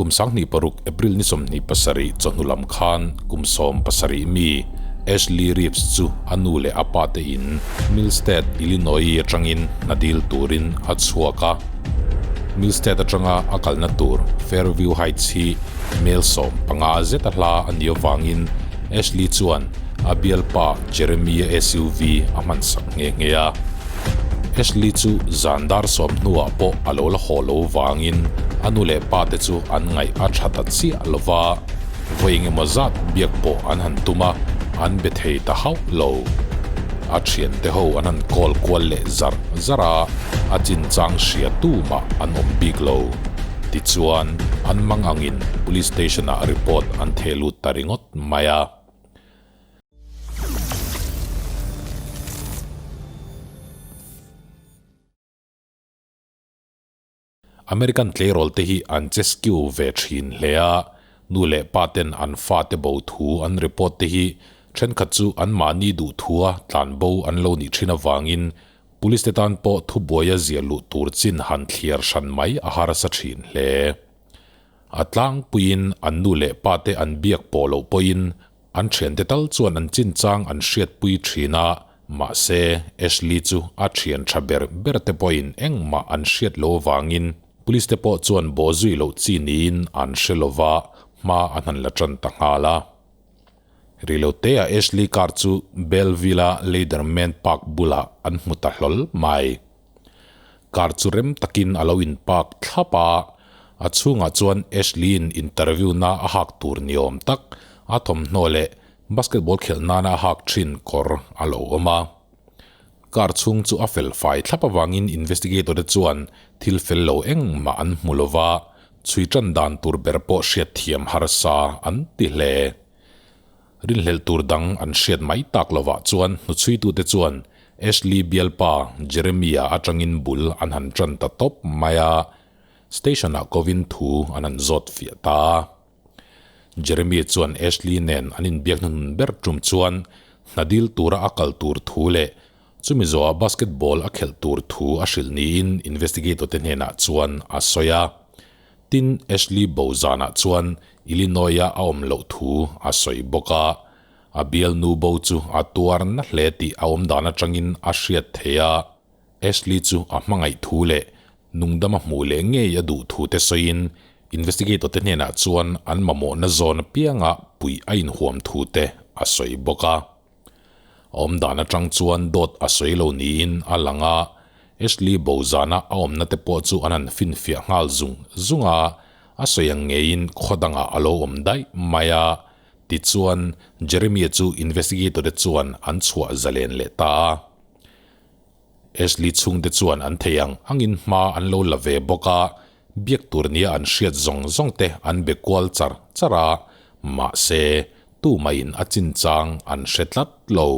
Kum 26 April ni 27 chawhnu lam khan kum 17 mi Ashley Reeves chu a nu leh a pa te in Millstadt, Illinois atangin hna dil turin a chhuak a. Millstadt atanga a kalna tur Fairview Heights hi mel 15 zet a hla a nih avangin Ashley chuan a bialpa Jeremy-a SUV a hmansak nghe nghe a. Ashley chu zan dar sawm hnuah pawh a lo la haw lo vangin a nu leh pa te chu an ngaih a tha ta chiah lo va, vawi engemaw zat biak pawh an han tum a, an be thei ta hauh lo. A thiante ho an han call kual leh zar zar a, a chinchang hria tu mah an awm bik lo. Tichuan, an mang angin Police Station-ah report an theh lut ta ringawt mai a. American tleirawl te hi an che skew ve thin hle a, nu leh pa ten an fa te bo thu an report te hi thenkhat chu an mahni duh thua tlan bo an lo nih thin avangin police te tan pawh thubuaia ziah luh tur chin han thliar hran mai a harsa thin hle. A tlangpuiin an nu leh pa te an biak pawh loh pawhin An thiante tal chuan an chinchang an hriatpui thin a, mahse, Ashley chu a thian tha ber ber te pawhin engmah an hriat lo avangin police te pawh chuan bawhzui loh chi niin an hre lo va, hma an han la tan ta nghal a. Rilotea Ashley car chu Belleville-a Lederman Park bulah an hmu ta hlawl mai. Car chu rem takin a lo in park thlap a, a chhungah chuan Ashley-in interview na a hak tur ni awm tak a thawmhnaw leh basketball khelh nana a hak thin kawr a lo awm a. Car chhung chu a fel fai thlap avangin investigator te chuan thil fel lo engmah an hmu lo va, chhui tan dan tur ber pawh hriatthiam harsa an ti hle. Rinhlelh tur dang an hriat mai tak lovah chuan hnuchhuitute chuan Ashley bialpa Jeremy-a atangin bul an han tan ta tawp mai a, station-ah kovin thu an han zawt fiah ta a. Jeremy chuan Ashley nen an inbiak hnuhnun ber tum chuan hna dil tura a kal tur thu leh chumi zawhah basketball a khelh tur thu a hrilh niin investigator te hnenah chuan a sawi a. Tin, Ashley Bozan-ah chuan Illinois-a a awm loh thu a sawi bawk a, a bialnu bo chu a tuar na hle tih a awm dan atangin a hriat theih a, Ashley chu a hmangaih thu leh nungdama hmuh leh ngei a duh thu te sawiin investigator te hnenah chuan an mamawhna zawn apianga puih a inhuam thu te a sawi bawk a. A awm dan atang chuan dawt a sawi lo niin a lang a, Ashley Bozana a awmna te pawh chu an han finfiah nghal zung zung a, a sawi ang ngeiin khaw dangah a lo awm daih mai a, tichuan Jeremy-a chu investigator te chuan an chhuah zalen leh ta a. Ashley chhungte chuan an thei ang angin hma an lo la ve bawk a, biak tur nia an hriat zawng zawng te an be kual char char a, mahse, tumah-in a chinchang an hre tlat lo.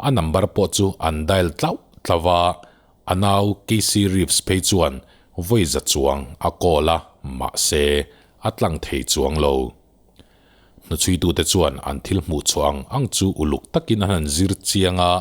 A number pawh chu an dial tlauh tlauh a, a nau Casey Reeves phei chuan vawi za chuang a call a, mahse, a tlang thei chuang lo. Hnuchhuitute chuan an thil hmuh chhuah ang ang chu uluk takin an han zir chiang a,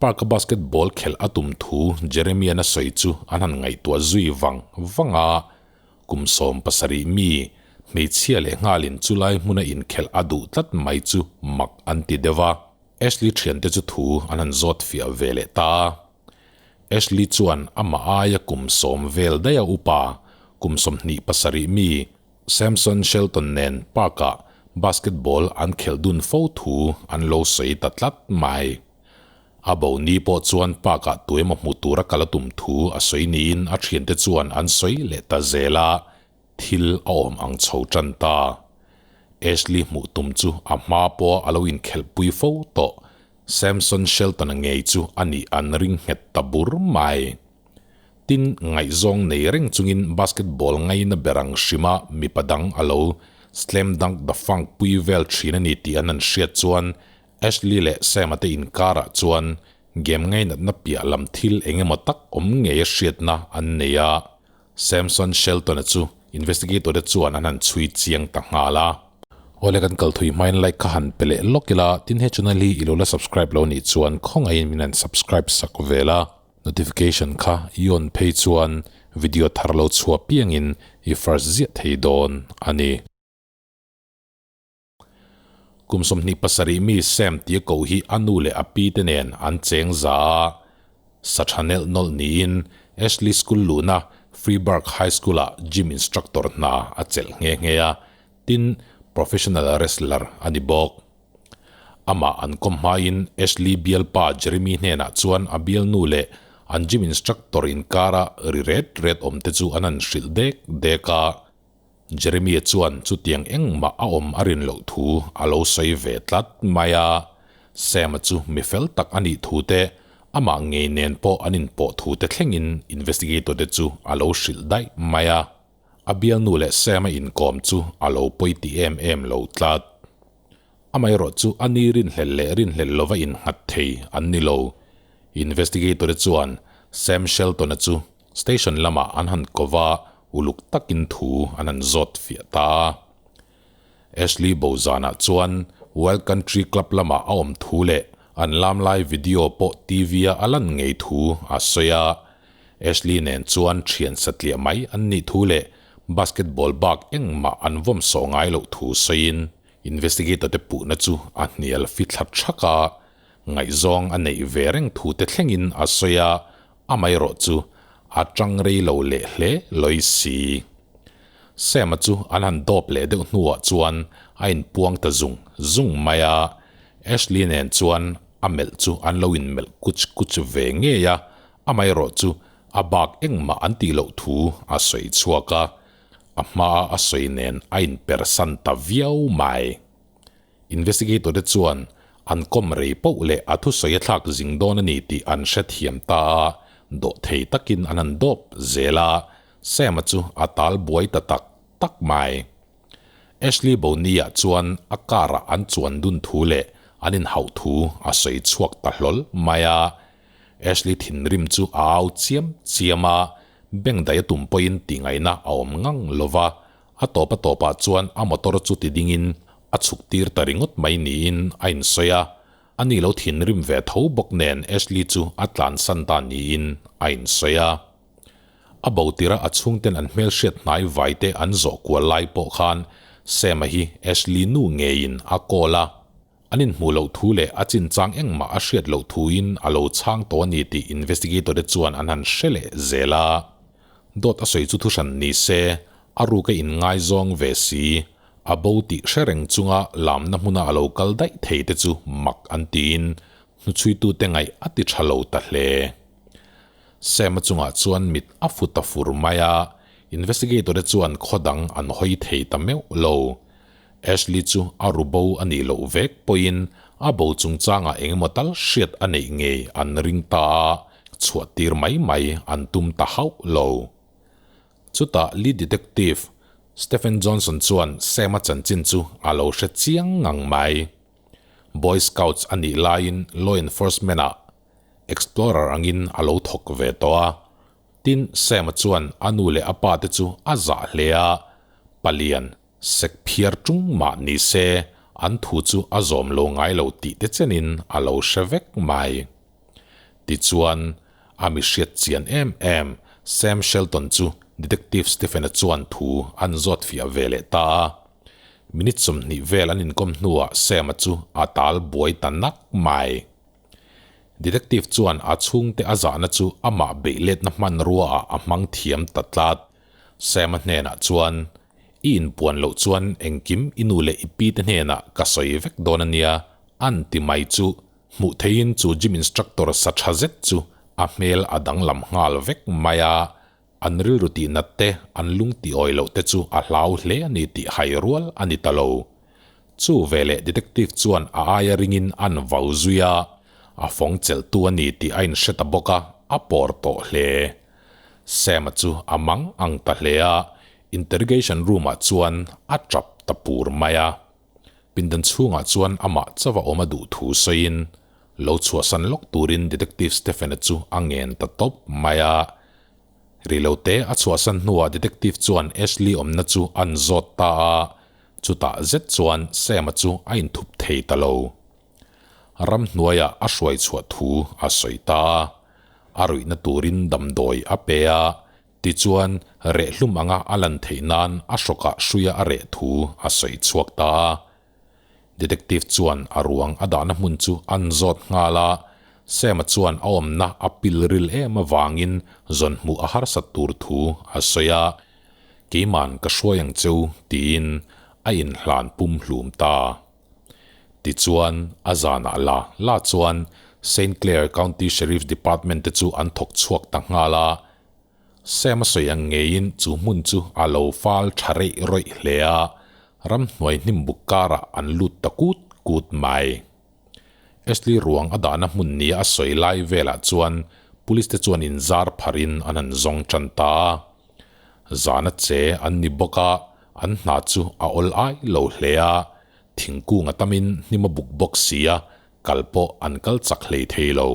Park-a basketball khelh a tum thu Jeremy-a'n a sawi chu an han ngaihtuah zui vang vang a, kum 70 mi hmeichhia leh nghalin chulai hmuna inkhelh a duh tlat mai chu mak an ti deuh a. Ashley thiante chu thu an han zawt fiah ve leh ta a. Ashley chuan amah aia kum 10 vel daih a upa, kum 27 mi Samson Shelton nen park-ah basketball an khelh dun fo thu an lo sawi ta tlat mai. A bo ni pawh chuan park-ah tuemaw hmu tura kal a tum thu a sawi niin a thiante chuan an sawi leh ta zel a, thil a awm ang chho tan ta. Ashley hmuh tum chu a hma pawha a lo inkhelhpui fo tawh Samson Shelton-a ngei chu a nih an ring nghet ta bur mai. Tin, ngaihzawng nei reng chungin basketball ngaina ber ang hrima mipa dang a lo slam dunk the funk pui vel thin a ni tih an han hriat chuan Ashley leh Sam-a te inkarah chuan game ngainatna piah lam thil eng emaw tak awm ngei a hriatna an nei a. Samson Shelton-a chu investigator te chuan an han chhui chiang ta nghal a. Awle kan kal thui hmain like kha han pe leh lawk ila, tin he channel hi i lo la subscribe lo nih chuan khawngaihin min han subscribe sak vel a. Notification kha i on phei chuan video thar lo chhuah piangin i first ziah thei dawn a ni. Kum 27 mi Sam tia koh hi a nu leh a pi te nen an cheng za a, sa tha nelh nawlh niin Ashley School luhna Freeburg High School-ah gym instructor hna a chelh nghe nghe a, tin, professional wrestler a ni bawk. Amah an kawm hmain Ashley bialpa Jeremy hnenah chuan a bialnu leh an gym instructor inkara ri ret ret awm te chu an han hrilh dek dek a. Jeremia chuan chutiang engmah a awm a rin loh thu a lo sawi ve tlat mai a. Sam-a chu mi fel tak a nih thu te, amah ngei nen pawh an inpawh thu te thlengin investigator te chu a lo hrilh daih mai a. A bialnu leh Sam-a inkawm chu a lo pawi ti em em lo tlat. Amaherawh chu a ni rinhlelh leh rinhlelh lova innghat thei an ni lo. Investigator-te chuan Sam Shelton-a chu station lamah an han ko va, uluk takin thu an han zawt fiah ta a. Ashley Bozana chuan Wild Country Club lamah a awm thu leh an lam lai video pawh TV-a a lan ngei thu a sawi a. Ashley nen chuan thian satliah mai an nih thu leh basketball bak engmah an vawm sawh ngai loh thu sawiin Investigator te puhna chu a hnial fi thla thak a, ngaihzawng a neih ve reng thu te thlengin a sawi a, amaherawh chu a tang rei lo leh hle lawi si. Sam-a chu an han dawp leh deuh hnuah chuan a inpuang ta zung zung mai a, Ashley nen chuan a melh chu an lo inmelh kuch kuch ve ngei a, amaherawh chu a bak engmah an tih loh thu a sawi chhuak a. A hmaa a sawi nen a inpersan ta viau mai. Investigator te chuan an kawm rei poh leh a thusawi a thlak zing dawn a ni tih an hrethiam ta a, dawhthei takin an han dawp zel a, Sam-a chu a tal buai ta tak tak mai. Ashley Boney-a chuan a car-ah an chuan dun thu leh an inhauh thu a sawi chhuak ta hlawl mai a, Ashley thinrim chu a au chiam chiam a, bengdai a tum pawhin tihngaihna a awm ngang lo va, a tawp a tawpah chuan a motor chu ti dingin a chhuk tir ta ringawt mai niin a insawi a, ani lo thinrim ve tho bawk nen Ashley chu a tlansan ta niin a insawi a. A bo tira a chhungten an hmelhriat hnai vaite an zawh kual lai pawh khan Sam-a hi Ashley nu ngeiin a call a. An inhmuh loh thu leh a chinchang engmah a hriat loh thuin a lo chhang tawh a ni tih investigator te chuan an han hre leh zel a. Dawt a sawi chu thuhran ni se, a ruka inngaizawng ve si, a bo tih hre reng chunga lamna hmuna a lo kal daih thei te chu mak an tiin hnuchhuitute ngaih a ti tha lo ta hle. Sam-a chungah chuan mit a fu ta fur mai a, investigator te chuan khaw dang an hawi thei ta meuh lo. Ashley chu a ru bo a nih loh vek pawhin a bo chungchangah engemaw tal hriat a neih ngei an ring ta a, chhuah tir mai mai an tum ta hauh lo. Chutah lead detective Stephen Johnson chuan Sam-a chanchin chu a lo hre chiang ngang mai. Boy Scouts a nih laiin law enforcement-ah explorer angin a lo thawk ve tawh a. Tin, Sam-a chuan a nu leh a pa te chu a zah hle a, palian, Sek phiar tung mah ni se, an thu chu a zawm lo ngai lo tih te chenin a lo hre vek mai. Tichuan, a mi hriat chian em em Sam Shelton chu Detective Stephen-a chuan thu an zawt fiah ve leh ta a. Minute 20 vel an inkawm hnuah Sam-a chu a tal buai ta nak mai. Detective chuan a chhungte a zahna chu amah beih letna hmanruaah a hmang thiam ta tlat. Sam-a hnenah chuan, I inpuan loh chuan engkim i nu leh i pi te hnenah ka sawi vek dawn a nia, an ti mai chu. Hmuh theihin chu gym instructor sa tha zet chu a hmel a danglam nghal vek mai a, an rilru tihnat te, an lung tiawi loh te chu a hlau hle a ni tih hai rual a ni ta lo. Chu veleh detective chuan a aia ringin an vau zui a, a fawng chelhtu a ni tih a inhre ta bawk a, a pawr tawh hle. Sam-a chu a mang ang ta hle a, interrogation room-ah chuan a tap ta pur mai a. Pindan chhungah chuan amah chauh a awm a duh thu sawiin, lo chhuahsan lawk turin Detective Stephen-a chu a ngen ta tawp mai a. Rilote a chhuahsan hnuah Detective chuan Ashley awmna chu an zawt ta a, chutah zet chuan Sam-a chu a inthup thei ta lo. Ramhnuaiah a hruai chhuah thu a sawi ta a, a ruihna turin damdawi a pe a. Tichuan, reh hlum anga a lan theih nan a hrawkah hruia a reh thu a sawi chhuak ta a. Detective chuan a ruang a dahna hmun chu an zawt nghal a, Sam-a chuan a awmna a pil ril em avangin zawn hmuh a harsat tur thu a sawi a, Keiman ka hruai ang cheu tiin a inhlan pum hlum ta. Tichuan, a zanah la la chuan Saint Clair County Sheriff's Department te chu an thawk chhuak ta nghal a. Sam a sawi ang ngeiin chu hmun chu a lo fal tha reih rawih hle a, ramhnuai hnim buk karah an lut ta kut kut mai. Ashley ruang a dahna hmun nia a sawi lai velah chuan police te chuan inzar pharin an han zawng tan ta a. Zana che an ni bawk a, an hna chu a awl ai lo hle a, thingkung a tamin hnim a buk bawk si a, kal pawh an kal chak hlei thei lo.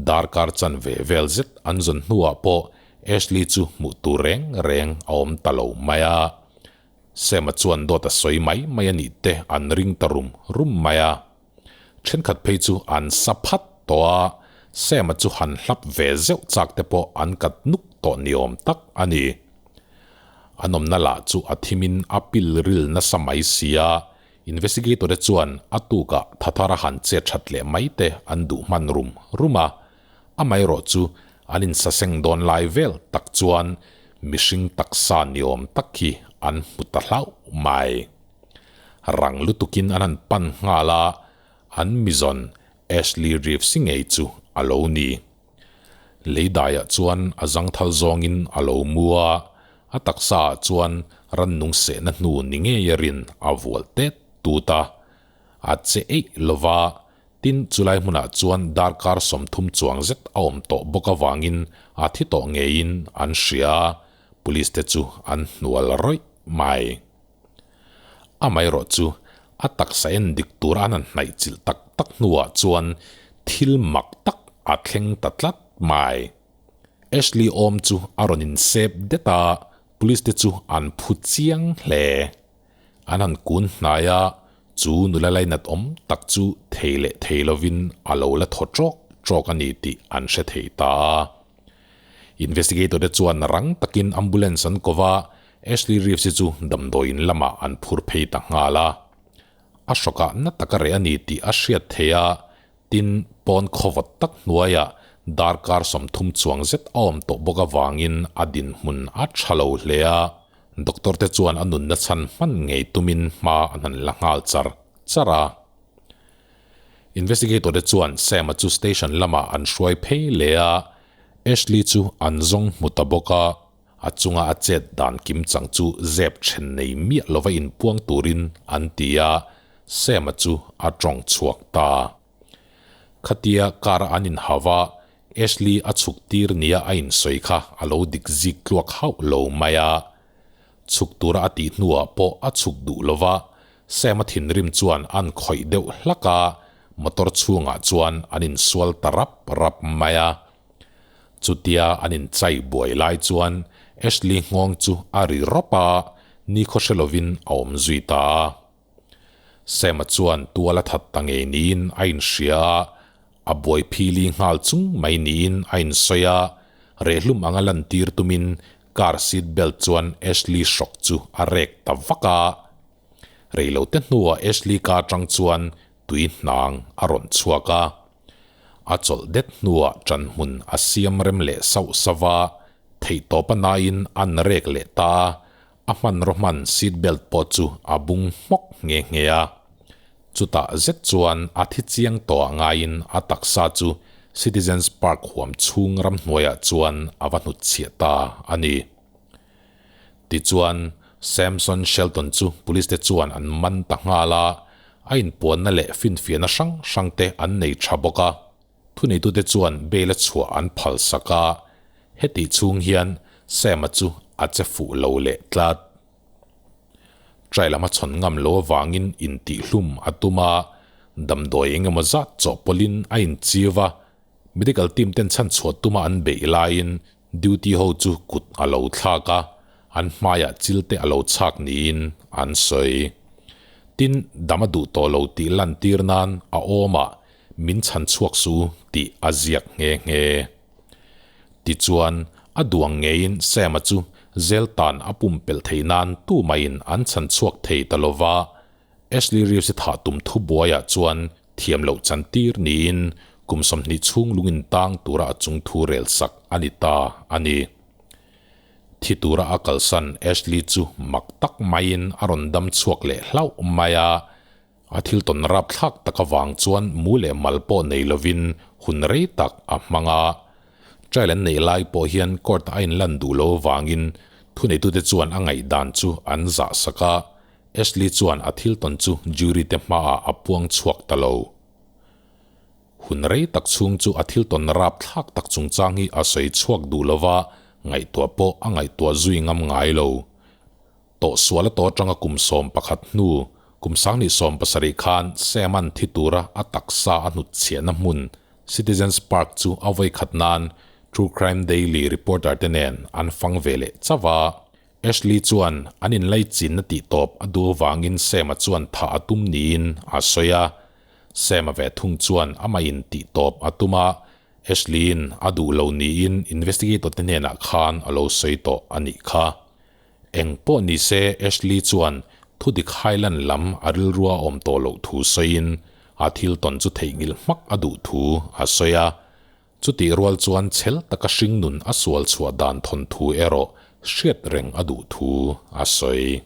Darkar chanve vel zet an zawn hnuah pawh Ashley chu hmuh tur reng reng a awm ta lo mai a. Sam-a chuan dawt a sawi mai mai a nih te an ring ta rum rum mai a. Thenkhat phei chu an sa phat tawh a, Sam-a chu han hlap ve zeuh chak te pawh an kat nuk tawh ni awm tak a ni. An awmna lah chu a thimin a pil ril nasa mai si a, investigator te chuan a tukah thathara han chet that leh mai te an duh hman rum rum a. Amaherawh chu an insaseng dawn lai vel tak chuan mihring taksa ni awm tak hi an hmu ta hlauh mai. Rang lutukin an han pan nghal a, an mizawn Ashley Reeves ngei chu a lo ni. Leidaiah chuan a zangthal zawngin a lo mu a, a taksaah chuan rannung sehna hnu ni ngei a rin a vual tet tut a. A che eih lova, tin chulai hmunah chuan darkar 30 chuang zet a awm tawh bawk avangin a thi tawh ngeiin an hria a, police te chu an hnual rawih mai. Amaherawh chu a taksa en dik tura an han hnaih chilh tak tak hnuah chuan thil mak tak a thleng ta tlat mai. Ashley awm chu a rawn insep det a, police te chu an phu chiang hle. An han kun hnai a, chu nula lainat awm tak chu thei leh thei lovin a lo la thaw trawk trawk a ni tih an hre thei ta a. Investigator te chuan rang takin ambulance an ko va, Ashley Reeves hi chu damdawiin lamah an phur phei ta nghal a. A hrawkah na taka reh a ni tih a hriat theih a, tin pawn khawvawt tak hnuaiah darkar 30 chuang zet a awm tawh bawk avangin a dinhmun a tha lo hle a. Doctor te chuan a nunna chhan hman ngei tumin hma an han la nghal char char a. Investigator te chuan Sam-a chu station lamah an hruai phei leh a, Ashley chu an zawng hmu ta bawk a. A chunga a chet dan kim chang chu zep then nei miah lova inpuang turin an ti a, Sam-a chu a tawng chhuak ta. Khatia car a an inhau a, Ashley a chhuk tir nia a insawi kha a lo dik zik tluak hauh lo mai a. Chhuk tura a tih hnuah pawh a chhuk duh lova, Sam-a thinrim chuan an khawih deuh hlak a, motor chhungah chuan an insual ta rap rap mai a. Chutia an inchai buai lai chuan Ashley nghawng chu a ri rawp a, nikhaw hre lovin a awm zui ta a. Sam-a chuan tual a that ta ngei niin a inhria a, a buai phili nghal chung mai niin a insawi a, rehlum anga lantir tumin car seat belt chuan Ashley hrawk chu a rek ta vak a. Reilote hnuah Ashley ka atang chuan tui hnang a rawn chhuak a. A chawlh det hnuah ṭanhmun a siam rem leh sauh sauh a, theihtawp a naiin an rek leh ta a, a hmanraw hman seat belt pawh chu a bung hmawk nghe nghe a. Chutah zet chuan a thi chiang tawh ngaiin a taksa chu Citizens Park huam chhung ramhnuaiah chuan a va hnutchhiah ta a ni. Tichuan, Samson Shelton chu police te chuan an man ta nghal a, a inpuanna leh finfiahna hrang hrang te an nei tha bawk a. Thuneitute chuan bail a chhuah an phalsak a, hetih chhung hian Sam-a chu a che fuh lo leh tlat. Trai lam a chhawn ngam lo avangin intihhlum a tum a, damdawi eng emaw zat chawhpawlhin a inchiu a, medical team ten chhanchhuah tuma an beih laiin duty ho chu kut a lo thlak a, an hmaiah chil te a lo chhak niin an sawi. Tin, dam a duh tawh lo tih lantir nan a awmah min chhan chhuak su tih a ziak nghe nghe. Tichuan, A duang ngeiin Sam-a chu zel tan a pumpelh theih nan tumahin an chhan chhuak thei ta lo va. Ashley Reeves-i thah tum thu buaiah chuan thiam loh chantir niin kum 20 chhung lungin tang tura a chung thu rel sak a ni ta a ni. Thi tura a kalsan Ashley chu mak tak maiin a rawn dam chhuak leh hlauh mai a. A thil tawn rapthlak tak avang chuan mu leh mal pawh nei lovin hun rei tak a hmang a. Trial an neih lai pawh hian court a inlan duh lo avangin thuneitute chuan a ngaihdan chu an zah sak a. Ashley chuan a thil tawn chu jury te hmaah a puang chhuak ta lo. Hun rei tak chhung chu a thil tawn rapthlak tak chungchang hi a sawi chhuak duh lova, ngaihtuah pawh a ngaihtuah zui ngam ngai lo. Tawhsual a tawh atanga kum 11 hnu, kum 2017 khan Sam-a'n thi tura a taksa a hnutchhiahna hmun Citizens Park chu a vawi khat nan True Crime Daily reporter te nen an fang ve leh chauh a. Ashley chuan an inlaichinna tih tawp a duh avangin Sam-a chuan thah a tum niin a sawi a. Sam-a ve thung chuan amahin tih tawp a tum a, Ashley-in a duh lo niin investigator te hnenah khan a lo sawi tawh a nih kha. Eng pawh ni se Ashley chuan thudik Highland lam a rilrua awm tawh loh thu sawiin a thil tawn chu theihnghilh hmak a duh thu a sawi a. Chutih rual chuan chhel taka hringnun a sual chhuah dan thawn thu erawh hriat reng a duh thu a sawi.